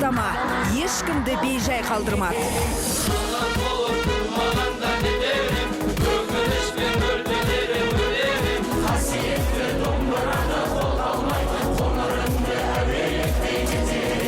Бастама ешкімді бейжай қалдырмады. Қазақ болып тумағанда не дер ем, өкінішпен өртенер ем, өлер ем. Қасиетті домбыраны қолға алмай, қоңырыңды әуелетпей кетер.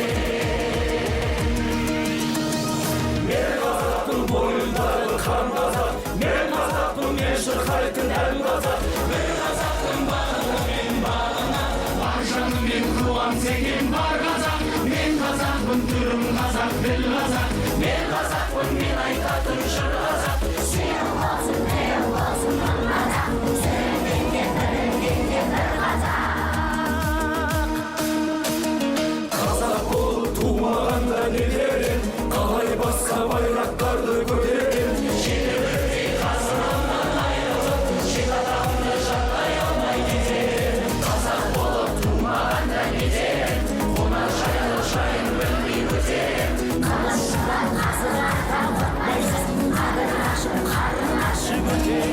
Мен қазақпын, бойымдағы қан қазақ. Мен қазақпын, мен шырқайтын ән қазақ. Бір қазақтың бақыты мен бағына, бар жанымен қуанса екен бар қазақ. Мен қазақпын, түрім қазақ, діл қазақ. Мен қазақпын, мен айтатын жыр қазақ. Сүйеу болсын, тілеу болсын мың қазақ, сүрінгенде, бүлінгенде бір қазақ. Қазақ болып тумағанда не дер ем, қалай басқа байрақтарды көтерем? Жеті бірдей қазынамнан айырылып, жеті атамды жаттай алмай кетем. Қазақ болып тумағанда не дер ем, қонақ жайлы жайын білмей өтер. Қылышынан қазық артар қорықпайсыз, қадір қашып, қарын ашып өтем.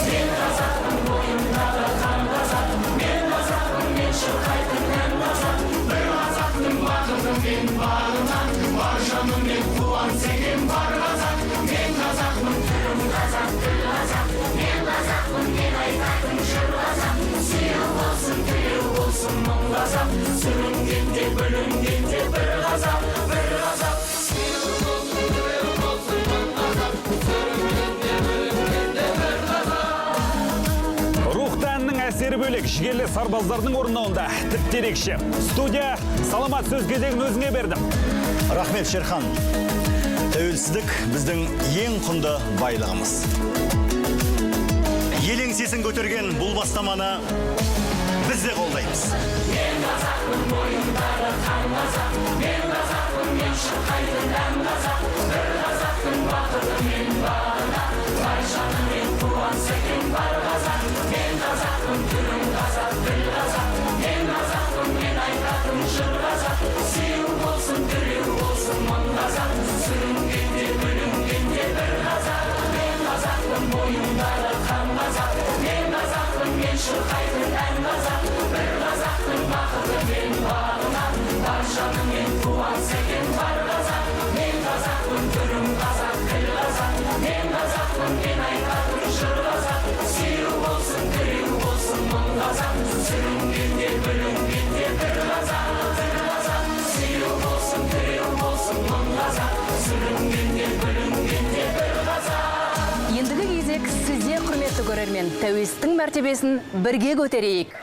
Мен қазақпын, бойымдағы қан қазақ. Мен қазақпын, мен шырқайтын ән қазақ. Бір қазақтың бақыты мен бағына, бар жанымен қуанса екен бар қазақ. Мен қазақпын, түрім қазақ, тіл қазақ. Мен қазақпын, мен айтатын жыр қазақ. Сүйеу болсын, тілеу болсын мың қазақ, сүрінгенде, бүлінгенде бір қазақ, бір қазақ. Сүйеу болсын, тілеу болсын мың қазақ, сүрінгенде, бүлінгенде бір қазақ. Рухты әннің әсері бөлек, жігерлі сарбаздардың орындауында тіпті ерекше. Студия, Саламат, сөз кезегін өзіңе бердім. Рахмет, Шерхан. Тәуелсіздік – біздің ең құнды байлығымыз. Ел еңсесін көтерген бұл бастаманы біз де қолдаймыз. Мен қазақпын, бойымдағы қан қазақ. Мен қазақпын, мен шырқайтын ән қазақ. Бір қазақтың бақыты мен бағына, бар жанымен қуанса екен бар қазақ. Мен қазақпын, түрім қазақ, тіл қазақ. Мен қазақпын, мен айтатын жыр қазақ. Сүйеу болсын, тілеу болсын мың қазақ, сүрінгенде, бүлінгенде бір қазақ. Мен қазақпын, бойымдағы қан қазақ. Мен қазақпын, мен шырқайтын ән қазақ. Бір қазақтың бақыты мен бағына, бар жанымен қуанса екен бар қазақ. Мен қазақпын, түрім қазақ, тіл қазақ. Мен қазақпын, мен айтатын жыр қазақ. Сүйеу болсын, тілеу болсын мың қазақ, сүрінгенде, бүлінгенде бір қазақ, бір қазақ. Сүйеу болсын, тілеу болсын мың қазақ, сүрінгенде, бүлінгенде бір қазақ. Ендігі кезек сізде, құрметті көрермен. Тәуелсіздіктің мәртебесін бірге көтерейік.